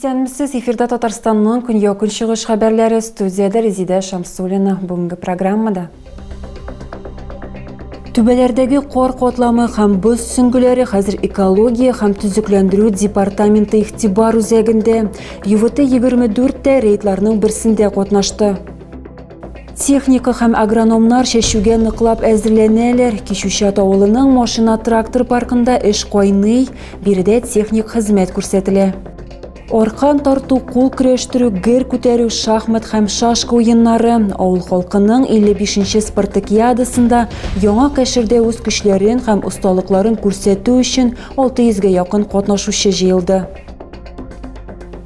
Исәнмесез, эфирда Татарстанның көньяк-көнчыгыш хәбәрләре, студиядә Резидә Шамсуллина. Бүгенге программада Түбәләрдәге кар катламы һәм боз сөңгеләре хәзер экология һәм төзекләндерү департаменты игътибар үзәгендә. ЮВТ 24 тә рейдларның берсендә катнашты. Техника һәм агрономнар чәчүгә ныклап әзерләнәләр. Кичүчат авылының машина-трактор паркында эш кайный, биредә техник хезмәт күрсәтелә. Аркан тарту, кул көрәштерү, гер күтәрү, шахмат һәм шашка уеннары. Авыл халкының 55-нче спартакиадасында Яңа Кәшердә үз көчләрен һәм осталыкларын күрсәтү өчен 600гә якын катнашучы җыелды.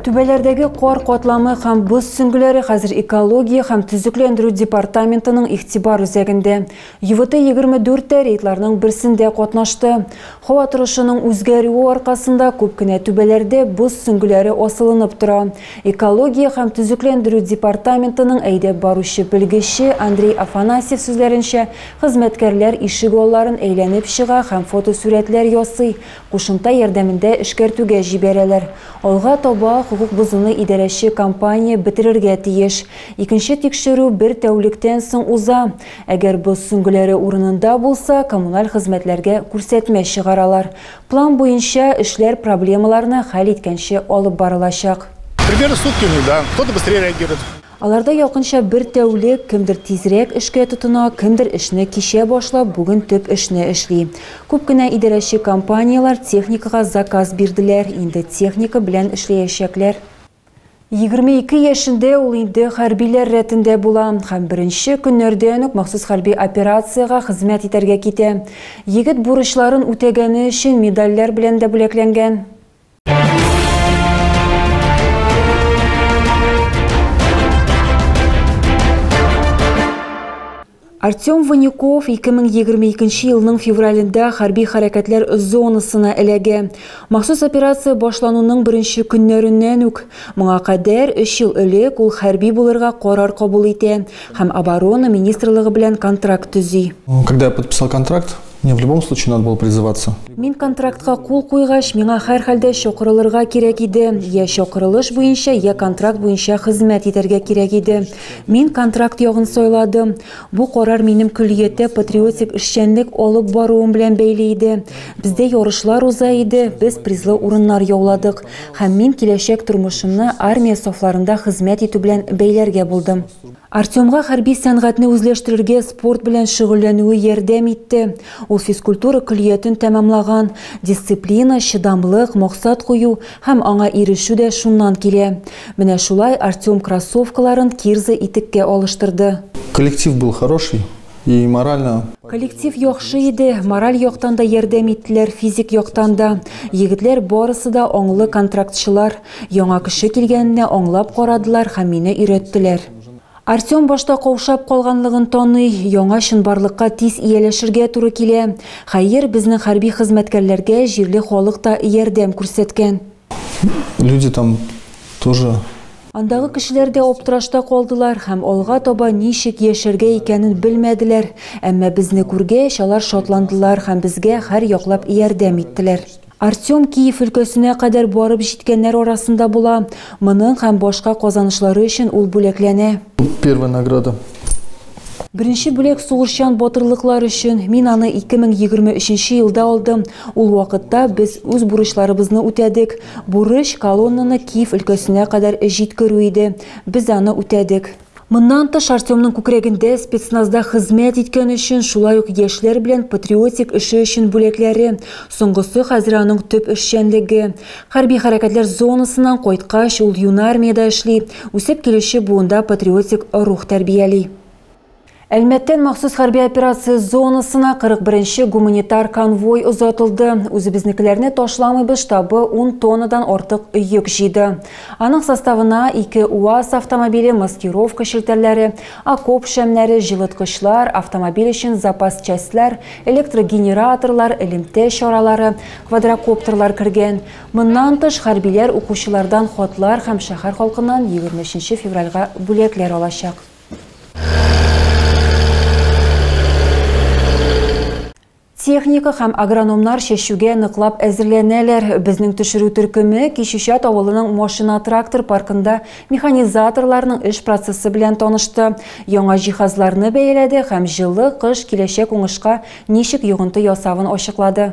Түбәләрдәге кар катламы һәм боз сөңгеләре хәзер экология һәм төзекләндерү департаментының игътибар үзәгендә. ЮВТ 24 тә рейдларның берсендә катнашты. Һава торышының үзгәрүе аркасында күп кенә түбәләрдә боз сөңгеләре асылынып тора. Экология һәм төзекләндерү департаментының әйдәп баручы белгече Андрей Афанасьев сүзләренчә, хезмәткәрләр ишек алларын әйләнеп чыга һәм фотосурәтләр ясый, кушымта ярдәмендә эшкәртүгә җибәрәләр. Алга таба хокук бозуны идарәче компания бетерергә тиеш. Икенче тикшерү бер тәүлектән соң уза. Әгәр боз сөңгеләре урынында булса, коммуналь хезмәтләргә күрсәтмә чыгаралар. План буенча эшләр проблемаларны хәл иткәнче алып барылачак. Примерно сутки у них, да. Кто-то быстрее реагирует. Аларда якынча бер тәүлек, кемдер тизрәк эшкә тотына, кемдер эшне кичә башлап, бүген төп эшне эшли. Күп кенә идарәче компанияләр техникага заказ бирделәр, инде техника белән эшләячәкләр. 22 яшендә ул инде хәрбиләр рәтендә була һәм беренче көннәрдән үк махсус хәрби операциягә хезмәт итәргә китә. Егет бурычларын үтәгәне өчен медальләр белән дә бүләкләнгән. Артем Ванюков 2022 елның февралендә хәрби хәрәкәтләр зонасына эләгә. Махсус операция башлануның беренче көннәреннән үк моңа кадәр 3 ел элек ул хәрби булырга карар кабул итә һәм оборона министрлыгы белән контракт төзи. Когда я подписал контракт, мне в любом случае надо было призываться. Мин контрактка кул куйгач, миңа һәр хәлдә чакырылырга кирәк иде. Я чакырылыш буенча, я контракт буенча хезмәт итәргә кирәк иде. Мин контракт ягын сайладым. Бу карар минем көллияттә патриотик эшчәнлек алып баруым белән бәйле иде. Бездә ярышлар уза иде, без призлы урыннар яуладык. Һәм мин киләчәк тормышымны армия сафларында хезмәт итү белән бәйләргә булдым. Артемга хәрби сәнгатьне үзләштерергә спорт белән шөгыльләнүе ярдәм итте. Ул физкультура көллиятен тәмамлаган. Дисциплина, чыдамлык, максат кую һәм аңа ирешү дә шуннан килә. Менә шулай Артем кроссовкаларын кирза итеккә алыштырды. Коллектив был хороший и морально. Коллектив яхшы иде, мораль яктан да ярдәм иттеләр, физик яктан да. Егетләр барысы да аңлы контрактчылар. Яңа кеше килгәненә аңлап карадылар һәм мине өйрәттеләр. Артем башта каушап калганлыгын таный, яңа чынбарлыкка тиз ияләшергә туры килә. Хәер, безнең хәрби хезмәткәрләргә җирле халык та ярдәм күрсәткән. Люди там тоже. Андагы кешеләр дә аптырашта калдылар һәм алга таба ничек яшәргә икәнен белмәделәр. Әмма безне күргәч, алар шатландылар һәм безгә һәр яклап ярдәм иттеләр. Артем Киев өлкәсенә кадәр барып җиткәннәр арасында була. Моның һәм башка казанышлары өчен ул бүләкләнә. Первая награда. Беренче бүләк сугышчан батырлыклар өчен. Мин аны 2023 елда алдым. Ул вакытта без үз бурычларыбызны үтәдек. Бурыч колоннаны Киев өлкәсенә кадәр җиткерү иде. Без аны үтәдек. Моннан тыш Артемның күкрәгендә спецназда хезмәт иткән өчен, шулай ук яшьләр белән патриотик эше өчен бүләкләре. Соңгысы хәзер аның төп эшчәнлеге. Хәрби хәрәкәтләр зонасыннан кайткач, ул юнармиядә эшли, үсеп килүче буында патриотик рух тәрбияли. Әлмәттән махсус хәрби операция зонасына 41-нче гуманитар конвой озатылды. Үзебезнекеләрне ташламыйбыз штабы 10 тоннадан артык йөк җыйды. Аның составына 2 УАЗ автомобиле, маскировка челтәрләре, окоп шәмнәре, җылыткычлар, автомобиль өчен запас частьләр, электрогенераторлар, элемтә чаралары, квадрокоптерлар кергән. Моннан тыш хәрбиләр укучылардан хатлар һәм шәһәр халкыннан 23 февральгә бүләкләр алачак. Техника һәм агрономнар чәчүгә ныклап әзерләнәләр. Безнең төшерү төркеме Кичүчат авылының машина-трактор паркында механизаторларның эш процессы белән танышты. Яңа җиһазларны бәяләде һәм җылы кыш киләчәк уңышка ничек йогынты ясавын ачыклады.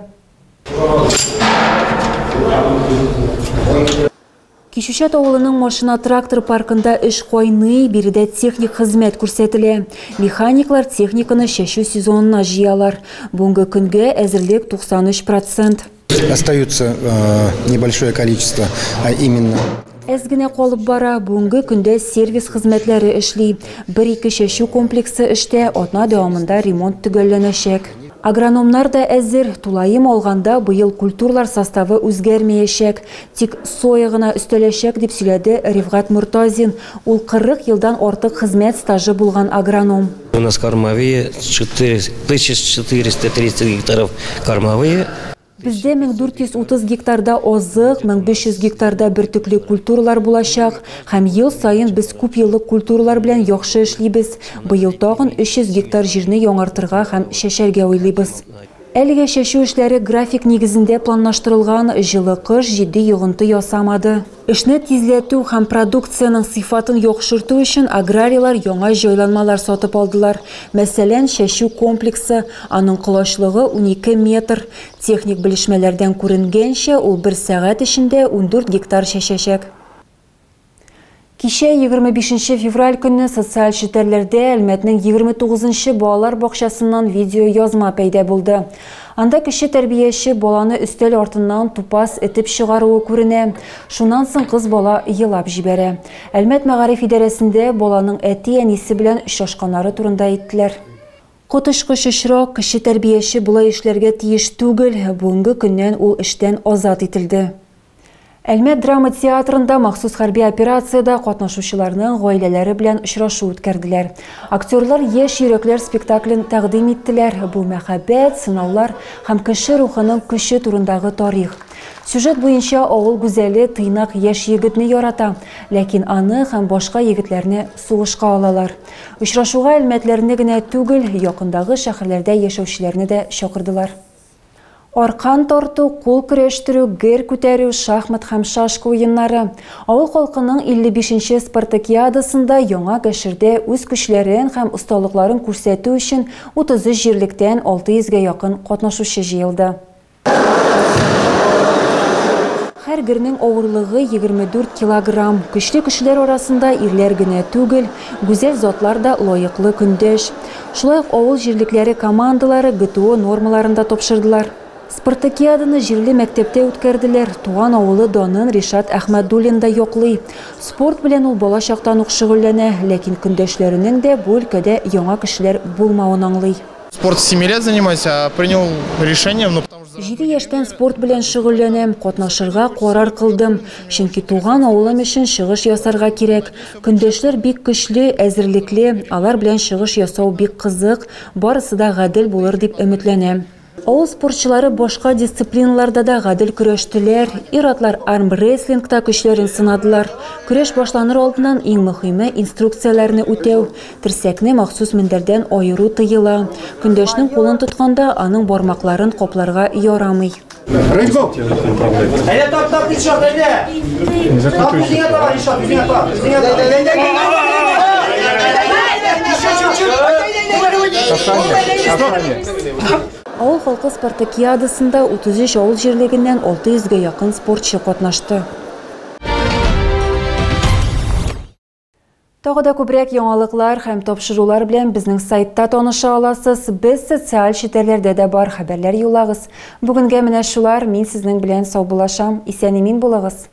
Кичүчат авылының машина-трактор паркында эш кайный, биредә техник хезмәт күрсәтелә. Механиклар техниканы чәчү сезонына җыялар. Бүгенге көнгә әзерлек 93%. Остается небольшое количество, а именно Әз генә калып бара, бүгенге көндә сервис хезмәтләре эшли. 1-2 чәчү комплексы эштә, атна дәвамында ремонт төгәлләнәчәк. Агрономнар да әзер, тулаем алганда быел культуралар составы үзгәрмәячәк, тик соя гына өстәләчәк, дип сөйләде Рифгать Муртазин. Ул 40 елдан артык хезмәт стажы булган агроном. У нас кормовые 1430 гектаров кормовые. Бездә 1430 гектарда азык, 1500 гектарда бөртекле культуралар булачак һәм ел саен без күп еллык культуралар белән яхшы эшлибез. Быел тагын 300 гектар җирне яңартырга һәм чәчәргә уйлыйбыз. Әлегә чәчү эшләре график нигезендә планлаштырылган, җылы кыш җитди йогынты ясамады. Эшне тизләтү һәм продукциянең сыйфатын яхшырту өчен аграрийлар яңа җайланмалар сатып алдылар. Мәсәлән, чәчү комплексы, аның колачлыгы 12 метр. Техник белешмәләрдән күренгәнчә, ул бер сәгать эчендә 14 гектар чәчәчәк. Кичә 25 февраль көнне социаль челтәрләрдә Әлмәтнең 29 балалар бакчасыннан видео язма пәйда булды. Анда кече тәрбияче баланы өстәл артыннан тупас этеп чыгаруы күренә. Шуннан соң кыз бала елап җибәрә. Әлмәт мәгариф идарәсендә баланың әти-әнисе белән очрашканнары турында әйттеләр. Коточкыч очрак, кече тәрбияче болай эшләргә тиеш түгел. Бүгенге көннән ул эштән азат ителде. Әлмәт драма театрында махсус хәрби операциядә катнашучыларның гаиләләре белән очрашу үткәрделәр. Актерлар Яшь йөрәкләр спектаклен тәкъдим иттеләр. Бу мәхәббәт, сынаулар һәм кеше рухының көче турындагы тарих. Сюжет буенча авыл гүзәле тыйнак яшь егетне ярата, ләкин аны һәм башка егетләрне сугышка алалар. Очрашуга әлмәтләрне генә түгел, якындагы шәһәрләрдә яшәүчеләрне дә чакырдылар. Аркан тарту, кул көрәштерү, гер күтәрү, шахмат һәм шашка уеннары. Авыл халкының 55-нче спартакиадасында яңа Кәшердә үз көчләрен һәм осталыкларын күрсәтү өчен 33 җирлектән 600гә якын катнашучы җыелды. Һәр гернең авырлыгы 24 килограмм. Көчле кешеләр арасында ирләр генә түгел, гүзәл затлар да лаеклы көндәш. Шулай ук авыл җирлекләре командалары ГТО нормаларын да тапшырдылар. Спартакиаданы җирле мәктәптә үткәрделәр. Туган авылы данын Ришат Әхмәдуллин да яклый. Спорт белән ул бала чактан ук шөгыльләнә, ләкин көндәшләренең дә бу өлкәдә яңа кешеләр булмавын аңлый. Спорт с 7 лет занимаюсь, а принял решение, но потому что 7 яшьтән спорт белән шөгыльләнәм, катнашырга карар кылдым. Чөнки туган авылым өчен чыгыш ясарга кирәк. Көндәшләр бик көчле, әзерлекле, алар белән чыгыш ясау бик кызык, барысы да гадел булыр дип өметләнәм. Авыл спортчылары башка дисциплиналарда да гадел көрәштеләр. Ир-атлар армрестлингта көчләрен сынадылар. Көрәш башланыр алдыннан иң мөһиме инструкцияләрне үтәү. Терсәкне махсус мендәрдән аеру тыела. Көндәшнең кулын тотканда аның бармакларын капларга ярамый. Авыл халкы спартакиадасында 33 авыл җирлегеннән 600гә якын спортчы катнашты. Тагы да күбрәк яңалыклар һәм тапшырулар белән безнең сайтта таныша аласыз. Без социаль челтәрләрдә дә бар, хәбәрләр юллагыз. Бүгенгә менә шулар, мин сезнең белән саубуллашам. Исән-имин булыгыз.